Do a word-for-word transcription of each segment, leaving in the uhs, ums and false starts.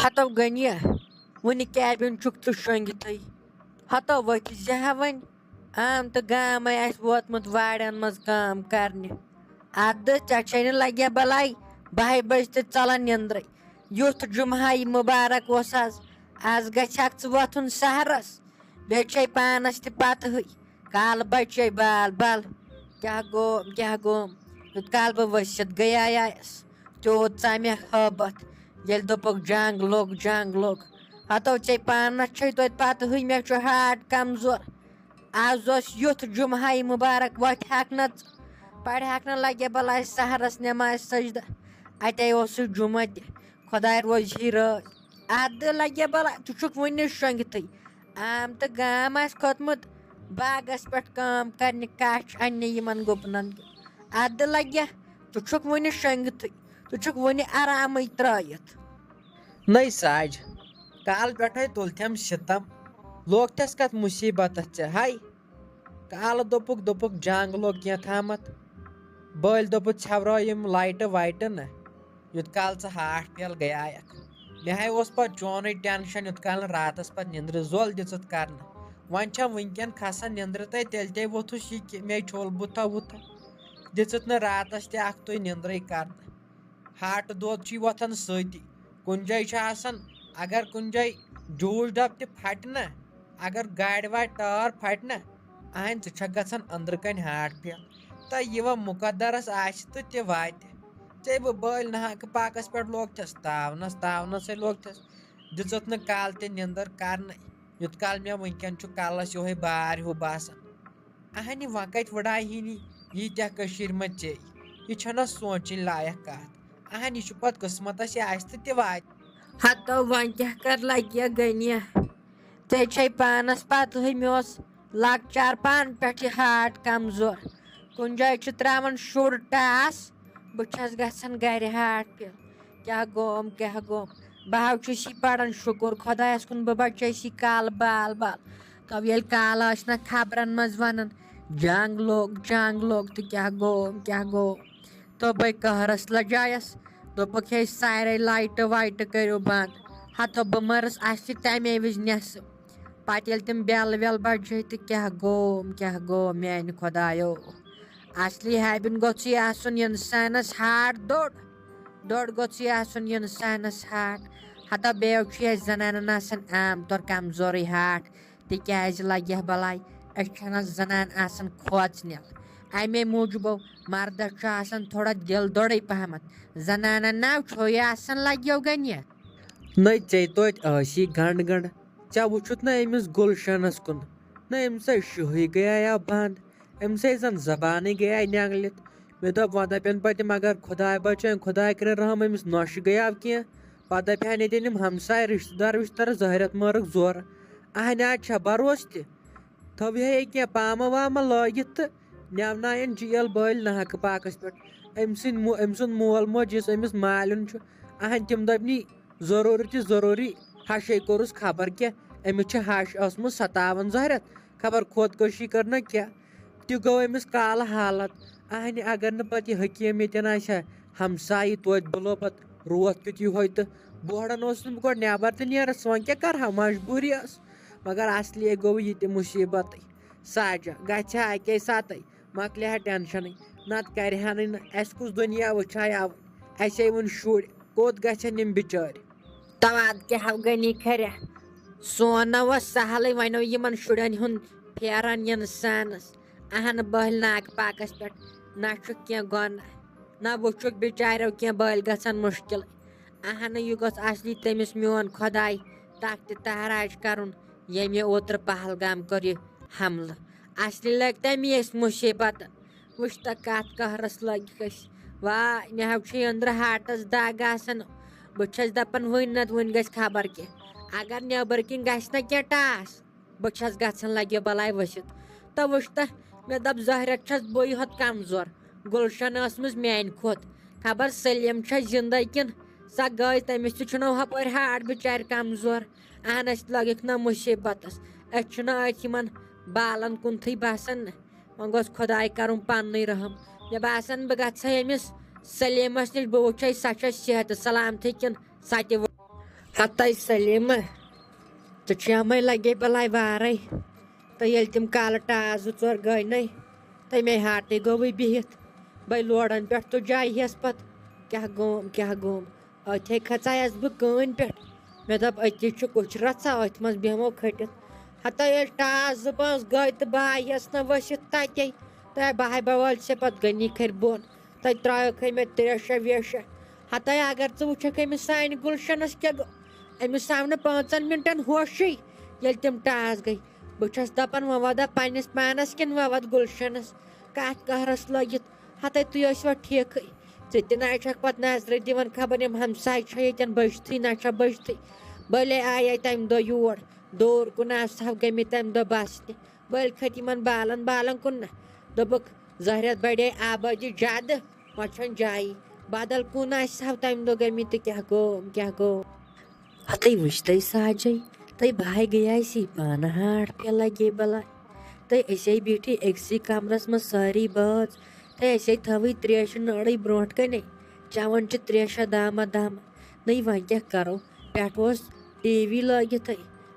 ہتو غنیہ، وُنہِ کیبن چھُکھ ژٕ شۄنٛگِتھٕے۔ ہتو ؤتھۍ زِ ہا وۄنۍ، عام تہٕ گامے آسہِ ووتمُت واڑٮ۪ن منٛز کٲم کرنہِ۔ ادٕ ژےٚ چھے نہٕ لگیا بلاے بہہِ بجہِ تہِ ژلان نیندرے۔ یُتھ جمعہ ہاے مبارک اوس از، از گژھکھ ژٕ وۄتھُن سحرس، بیٚیہِ چھے پانس تہِ پتہٕے۔ کالہٕ بچے بال بال، کیٛاہ گوٚو، کیٛاہ گوٚو؟ یوٗت کال بہٕ ؤسِتھ گٔیایس، تیوٗت ژاے مےٚ ہٲبتھ۔ ییٚلہِ دوٚپُکھ جنگ لوٚگ، جنگ لوٚگ، ہتو ژےٚ پانس چھے توتہِ پتہٕے، مےٚ چھُ ہارٹ کمزور۔ از اوس یُتھ جمعہ ہاے مبارک، وۄتھِ ہاکھ نہ ژٕ، پرِ ہاکھ نہ لگے بلاے سحرس نماز سجدہ۔ اتے اوسُے جمعہ تہِ، خداے روزِ ہی رٲضۍ۔ ادٕ لگے بلاے، ژٕ چھُکھ وُنہِ شۄنٛگِتھٕے۔ عام تہٕ گام آسہِ کھوٚتمُت باغس پٮ۪ٹھ کٲم کرنہِ، کچھ اننہِ یِمن گُپنن۔ ادٕ لگے، ژٕ چھُکھ وُنہِ شۄنٛگِتھٕے، ژٕ چھُکھ وُنہِ آرامٕے ترٲیِتھ۔ نٔے ساج، کالہٕ پٮ۪ٹھے تُلتھم ستم، لوگتھس کتھ مصیبتس ژےٚ ہاے؟ کالہٕ دوٚپُکھ، دوٚپُکھ جنگ لوٚگ کینٛہہ تامتھ، بٲلۍ دوٚپُکھ ژھٮ۪ورٲو یِم لایٹہٕ وایٹہٕ نہ، یوٗت کال ژٕ ہارٹ فیل گٔیایکھ۔ مےٚ ہاے اوس پتہٕ چونُے ٹینشن، یوٗت کال نہٕ راتس پتہٕ نِندرِ زول دِژٕتھ کرنہٕ۔ وۄنۍ چھا وٕنکٮ۪ن کھسان نِندرِ تہٕ تیٚلہِ تے ووٚتھُس یہِ کہِ مے چھوٚل بُتھا وُتھا، دِژٕتھ نہٕ راتس تہِ اکھ تُے نِندرٕے کرنہٕ۔ ہارٹ دود چھُے وۄتھان سۭتی۔ کُنہِ جایہِ چھُ آسان، اگر کُنہِ جایہِ جوٗش ڈبہٕ تہِ پھٹہِ نہ، اگر گاڑِ واڑِ ٹٲر پھٹہِ نہ، اہنہِ ژٕ چھکھ گژھان أنٛدرٕ کنہِ ہارٹ فیل۔ تہٕ یہِ وۄنۍ مُقدرس آسہِ تہٕ تہِ واتہِ۔ ژےٚ بہٕ بٲلۍ ناحقہٕ پاکس پٮ۪ٹھ لوگتھس، تاونس تاونسٕے لوگتھس، دِژٕتھ نہٕ کالہٕ تہِ نِندٕر کرنَے، یُتھ کال مےٚ وٕنکٮ۪ن چھُ کلس یِہوٚے بار ہیوٗ باسان۔ اہنہِ وۄنۍ کتہِ وٕڑایہِ ہینی ییٖتیٛاہ کٔشیٖرِ منٛز ژے؟ یہِ چھنہ سونٛچِنۍ لایق کتھ۔ اہنہِ یہِ چھُ پتہٕ قٕسمتس، یہِ آسہِ تہٕ تہِ واتہِ۔ ہتو وۄنۍ کیٛاہ کر لگہِ غنیہ؟ ژےٚ چھے پانس پتہٕے، مےٚ اوس لۄکچار پانہٕ پٮ۪ٹھ یہِ ہارٹ کمزور۔ کُنہِ جایہِ چھُ تراوان شُر ٹاس، بہٕ چھس گژھان گرِ ہارٹ فیل۔ کیٛاہ گوم، کیٛاہ گوم؟ بہٕ ہا چھُس یہِ پران، شُکُر خۄدایس کُن، بہٕ بچیس یہِ کالہٕ بال بال۔ تو ییٚلہِ کالہٕ ٲسۍ نہ خبرن منٛز ونان، جنگ لوٚگ، جنگ لوٚگ، تہٕ کیٛاہ گوم، کیٛاہ گوم؟ تو بہٕ قہرس لجایس، دوٚپُکھ، ہے، سارے لایٹہٕ وایٹہٕ کٔرِو بنٛد۔ ہتو بہٕ مٔرٕس اَسہِ تہِ تَمے وِزِ نٮ۪صٕب۔ پتہٕ ییٚلہِ تِم بیلہٕ ویلہٕ بجے تہٕ کیٛاہ گوم، کیٛاہ گوم، میانہِ خۄدایو۔ اصلی ہیبن گوٚژھُے آسُن انسانس ہارٹ دوٚڑ، دوٚڑ گوٚژھُے آسُن انسانس ہارٹ۔ ہتا بیٚیو چھُ اَسہِ زنانن آسان عام طور کمزورٕے ہارٹ، تِکیازِ لگہِ ہا بلاے، أسۍ چھِنہٕ زنان آسان کھوژنہِ۔ امے موٗجوٗبو مردس چھُ آسان تھوڑا دِل دوٚڑٕے پہمتھ، زنانن ناو چھُے آسان لگیو گنہِ۔ نٔے ژے توتہِ ٲسی گنڈ گنڈ، ژےٚ وُچھُتھ نہ أمِس گُلشنس کُن؟ نہ أمِس ہے شُہٕے گٔیایو بنٛد، أمِس ہے زن زبانٕے گٔیاے نٮ۪نٛگلِتھ۔ مےٚ دوٚپ، وۄنۍ دپن پتہٕ تِم، اگر خداے بچٲیِن، خداے کٔرِن رحم، أمِس نۄشہِ گٔیاو کینٛہہ، پتہٕ دپہِ ہن ییٚتٮ۪ن یِم ہمساے، رشتہٕ دار وشتہٕ دار، زہرٮ۪تھ مٲرٕکھ زورٕ۔ اہنہِ، آز چھا بروسہٕ تہِ؟ تھٲوِہے کینٛہہ پامہ وامہ لٲگِتھ تہٕ نٮ۪وناین جیل بٲلۍ ناحقہٕ پاکس پٮ۪ٹھ۔ أمۍ سٕنٛدۍ مو-، أمۍ سُنٛد مول موج یُس أمِس مالیُن چھُ، اہنہِ، تِم دپنی، ضروٗری تہِ ضروٗری، ہشے کوٚرُس خبر کیٛاہ، أمِس چھِ ہش ٲسمٕژ ستاوان زہرٮ۪تھ، خبر خودکشی کٔر نہ کیٛاہ، تہِ گوٚو أمِس کالہٕ حالت۔ اہنہِ، اگر نہٕ پتہٕ یہِ حکیٖم ییٚتٮ۪ن آسہِ ہا، ہمسایہِ توتہِ بُلو پتہٕ روتھ کیُتھ یِہوے تہٕ بوہڑن اوسُس نہٕ بہٕ گۄڈٕ نٮ۪بر تہِ نیران، سُہ وۄنۍ کیٛاہ کرٕ ہا، مجبوٗری ٲس۔ مگر اصلی گوٚو یہِ تہِ مُصیبتٕے۔ ساجہ گژھِ ہا اکے ساتہٕ، مۄکلہِ ہا ٹینشنٕے، نتہٕ کرِ ہا نہٕ، اسہِ کُس دُنیا وٕچھایاو، اسے وُنہِ شُرۍ، کوٚت گژھن یِم بچٲرۍ؟ تواد کیٛاہ ہو گنی کھریا، سون نہ اوس سہلٕے، وۄنۍ اوس یِمن شُرٮ۪ن ہُنٛد پھیران انسانس۔ اہن بٔلۍ ناگ پاکس پٮ۪ٹھ، نہ چھُ کینٛہہ گۄناہ، نہ وٕچھُکھ بچاریو کینٛہہ، بٔلۍ گژھن مُشکل۔ اہن یہِ گوٚژھ اصلی تٔمِس میون خۄداے تخت تہراج کرُن، ییٚمۍ یہِ اوترٕ پہلگام کوٚر یہِ حملہٕ۔ اصلی لٔگۍ تَمی أسۍ مُصیبت۔ وٕچھ تہٕ کَتھ قہرَس لٔگۍ أسۍ۔ واے، مےٚ حظ چھُ أنٛدرٕ ہارٹَس دَگ آسان۔ بہٕ چھَس دَپان وٕنۍ نَتہٕ وٕنۍ گژھِ خبر کینٛہہ۔ اگر نیٚبٕرۍ کِنۍ گژھِ نہ کینٛہہ ٹاس، بہٕ چھَس گژھان لَگیو بَلاے ؤسِتھ۔ تہٕ وٕچھ تہٕ، مےٚ دوٚپ زہرٮ۪تھ چھَس بٕے ہوت کَمزور۔ گُلشَن ٲسمٕژ میٛانہِ کھۄتہٕ۔ خبر سلیٖم چھا زِندَے کِنہٕ سۄ گٔے، تٔمِس تہِ چھُنہ ہُپٲرۍ ہارٹ بِچارِ کَمزور۔ اہن، أسۍ لٔگِکھ نہ مُصیٖبتس، أسۍ چھِنہٕ أتھۍ یِمن بالن کُنتھٕے باسان۔ وۄنۍ گوٚژھ خۄداے کرُن پننُے رحم۔ مےٚ باسان، بہٕ گژھٕ ہا أمِس سلیٖمس نِش، بہٕ وٕچھے سۄ چھےٚ صحت سلامتھٕے کِنہٕ سۄ تہِ وٕ-، ہتے سلیمہ، ژٕ چھُ یمے لگے بلاے وارے۔ تہٕ ییٚلہِ تِم کالہٕ ٹاس زٕ ژور گٔے نے، تَمے ہاٹٕے گوٚوٕے بِہِتھ۔ بے لوڑن پٮ۪ٹھ تُجایہِ ہٮ۪س پتہٕ، کیٛاہ گوم، کیٛاہ گوم؟ أتھے کھژایس بہٕ کٲنۍ پٮ۪ٹھ۔ مےٚ دوٚپ، أتی چھُ کُچھ رژھا، أتھۍ منٛز بیٚہمو کھٔٹِتھ۔ ہتا ییٚلہِ ٹاس زٕ پانٛژھ گٔے تہٕ بہٕ آیس نہ ؤسِتھ تتے، تہٕ بہٕ ہاے بوٲلۍ ژےٚ پتہٕ غنی کھرِ بۄن۔ تَتہِ ترٛٲوکھَے مےٚ تریشہ ویشہ۔ ہتاے اگر ژٕ وٕچھکھ أمِس سانہِ گُلشنس کیٛاہ گوٚو، أمِس آو نہٕ پانٛژن منٹن ہوشٕے، ییٚلہِ تِم ٹاس گٔے۔ بہٕ چھَس دپان، وۄنۍ ودا پننِس پانس کِنہٕ وۄنۍ وَدٕ گُلشنس؟ کتھ قہرس لٔگِتھ۔ ہتاے تُہۍ ٲسوا ٹھیکھٕے؟ ژٕ تہِ نہ چھکھ پتہٕ نظرِ دِوان، خبر یِم ہمساے چھا ییٚتٮ۪ن بٔچھتھٕے نہ چھا بٔچھتھٕے۔ بٔلے آیے تمہِ دۄہ یور، دوٗر کُن آسہٕ ہو گٔمٕتۍ تمہِ دۄہ بس تہِ۔ بٔلۍ کھٔتۍ یِمن بالن بالن کُن نہ۔ دوٚپُکھ، زہرٮ۪تھ بڑے آبٲدی زیادٕ، وۄنۍ چھَنہٕ جایی۔ بدل کُن آسہِ ہاو تَمہِ دۄہ گٔمٕتۍ تہٕ کیٛاہ گوٚو، کیٛاہ گوٚو؟ ہتٕے وٕچھ تَے ساجے، تَے بہٕ ہاے گٔیایسی پانہٕ ہاٹھ پھیلہ گے بلاے۔ تَے أسے بیٖٹھٕے أکسٕے کمرس منٛز سٲری بٲژ۔ تَے أسے تھٲوٕے تریشہِ نٲرٕے برونٛٹھ کنے، چٮ۪وان چھِ تریشہ دامہ دامہ۔ نٔے وۄنۍ کیٛاہ کرو؟ پٮ۪ٹھٕ اوس ٹی وی لٲگِتھٕے،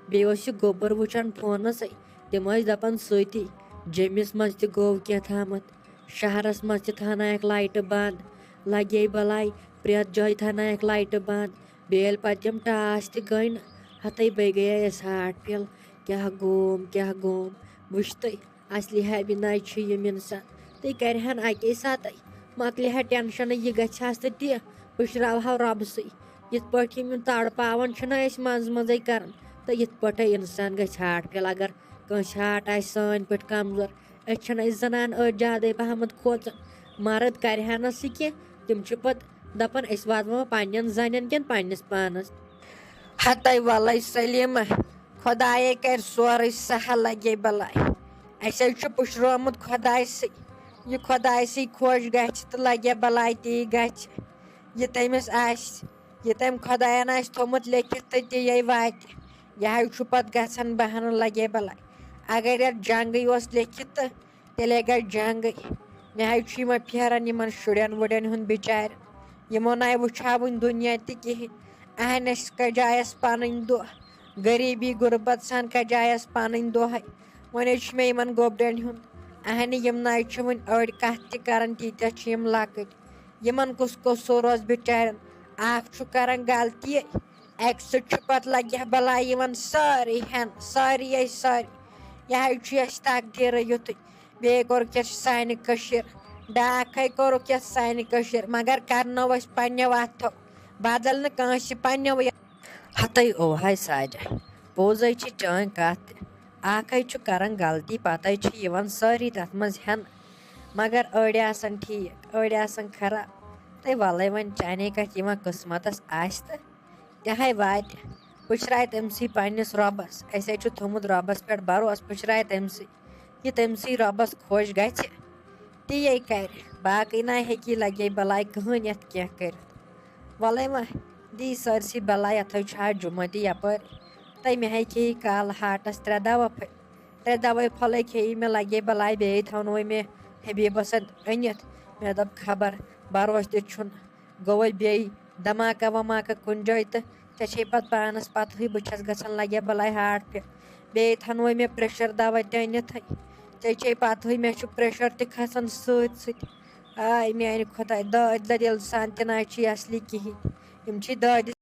بیٚیہِ اوس یہِ گوٚبُر وٕچھان فونسٕے۔ تِم ٲسۍ دپان سۭتی، جیٚمِس منٛز تہِ گوٚو کینٛہہ تامتھ، شہرس منٛز تہِ تھانایکھ لایٹہٕ بنٛد، لگے بلاے پرٛٮ۪تھ جایہِ تھانایکھ لایٹہٕ بنٛد۔ بیٚیہِ ییٚلہِ پتہٕ تِم ٹاس تہِ گٔے نہٕ، ہتٕے بے گٔیے أسۍ ہاٹھ پھیل۔ کیٛاہ گوم، کیٛاہ گوم؟ وٕچھ تُہۍ، اصلی ہیبی ناے چھُ یِم انسان۔ تُہۍ کرِہن اَکے ساتَے، مۄکلہِ ہا ٹینشنٕے، یہِ گژھِ ہس تہٕ تہِ پُشراوہو رۄبسٕے۔ یِتھ پٲٹھۍ یِم یِم تڑ پاوان چھِنہ أسۍ منٛزٕ منٛزٕے کران، تہٕ یِتھ پٲٹھے انسان گژھِ ہاٹھ پھیل۔ اگر کٲنٛسہِ ہاٹھ آسہِ سٲنۍ پٲٹھۍ کمزور، أسۍ چھِنہٕ أسۍ زنان أتھۍ زیادَے پہمتھ کھوژان۔ مرد کرِہنس یہِ کینٛہہ، تِم چھِ پتہٕ دپان، أسۍ واتناوو پننٮ۪ن زنٮ۪ن کِنہٕ پننِس پانس؟ ہتے ولے سلیمہ، خدایے کرِ سورُے سہل، لگے بلاے۔ اسہِ حظ چھُ پُشرومُت خدایسٕے۔ یہِ خدایسٕے خۄش گژھِ تہٕ لگے بلاے تی گژھِ۔ یہِ تٔمِس آسہِ، یہِ تٔمۍ خداین آسہِ تھوٚمُت لیکھِتھ تہٕ تی یے واتہِ۔ یہِ حظ چھُ پتہٕ گژھان بہانہٕ، لگے بلاے۔ اگر یتھ جنگٕے اوس لیکھِتھ تہٕ تیٚلے گژھِ جنگٕے۔ مےٚ حظ چھُ یِمن پھیران، یِمن شُرٮ۪ن وُرٮ۪ن ہُنٛد بِچارٮ۪ن۔ یِمو نہ وٕچھاوٕنۍ دُنیا تہِ کِہیٖنۍ۔ اہنس کجایس پنٕنۍ دۄہ، غریٖبی غُربت سان کجایس پنٕنۍ دۄہے۔ وۄنۍ حظ چھُ مےٚ یِمن گوٚبرٮ۪ن ہُنٛد۔ اہنہِ، یِم نہ حظ چھِ وٕنہِ أڑۍ کتھ تہِ کران، تیٖتیٛاہ چھِ یِم لۄکٕٹۍ۔ یِمن کُس قصوٗر اوس بِچارٮ۪ن؟ اکھ چھُ کران غلطی، اکہِ سۭتۍ چھُ پتہٕ لگہِ ہا بلاے یِوان سٲرٕے ہٮ۪ن، سٲرٕے ہے سٲرٕے۔ یہِ حظ چھُ اَسہِ تقدیٖرٕے یُتھُے۔ بیٚیہِ کوٚرُکھ یَتھ سانہِ کٔشیٖر، ڈاکھَے کوٚرُکھ یَتھ سانہِ کٔشیٖر، مگر کرنٲو اَسہِ پنٛنیو اَتھو، بدل نہٕ کٲنٛسہِ، پنٛنیوٕے۔ ہَتَے اوہَے ساجہ، پوٚز ہے چھِ چٲنۍ کَتھ تہِ۔ اَکھ ہے چھُ کران غلطی، پَتہٕ ہے چھِ یِوان سٲری تَتھ منٛز ہٮ۪نہٕ، مگر أڑۍ آسان ٹھیٖک، أڑۍ آسان خراب۔ تہٕ وَلَے وۄنۍ چانے کَتھِ یِوان قٕسمَتَس آسہِ تہٕ تہِ ہے واتہِ۔ پُشراے تٔمسٕے پننِس رۄبس، اسہِ ہے چھُ تھوٚمُت رۄبس پٮ۪ٹھ بھروسہٕ، پُشراے تٔمسٕے۔ یہِ تٔمسٕے رۄبس خۄش گژھِ، تی یے کرِ۔ باقٕے نہ ہیٚکہِ یہِ لگے بلاے کٕہٕنۍ یتھ کینٛہہ کٔرِتھ۔ وَلَے وۄنۍ دی سٲرسٕے بلاے، یتھے چھُ آز جمعہ تہِ یپٲرۍ۔ تہٕ مےٚ ہے کھیٚیہِ کالہٕ ہاٹس ترٛےٚ دوا پھٔلۍ۔ ترٛےٚ دوے پھلے کھیٚیہِ مےٚ، لگے بلاے بیٚیہِ تھاونوے مےٚ حبیبس اتھ أنِتھ۔ مےٚ دوٚپ خبر بھروسہٕ تہِ چھُنہٕ۔ گوٚوَے بیٚیہِ دھماکہ وماکہ کُنہِ جایہِ تہٕ ژےٚ چھے پتہٕ پانس پتہٕے، بہٕ چھَس گژھان لگے بلاے ہاٹھ پھیل۔ بیٚیہِ تھاونوے مےٚ پریشر دوا تہِ أنِتھٕے۔ ژےٚ چھے پتہٕے مےٚ چھُ پریشر تہِ کھسان سۭتۍ سۭتۍ۔ آے میانہِ خۄداے، دٲدۍ لد ییٚلہِ سان تہِ نہ چھِ اصلی کِہیٖنۍ۔ یِم چھِ دٲدِس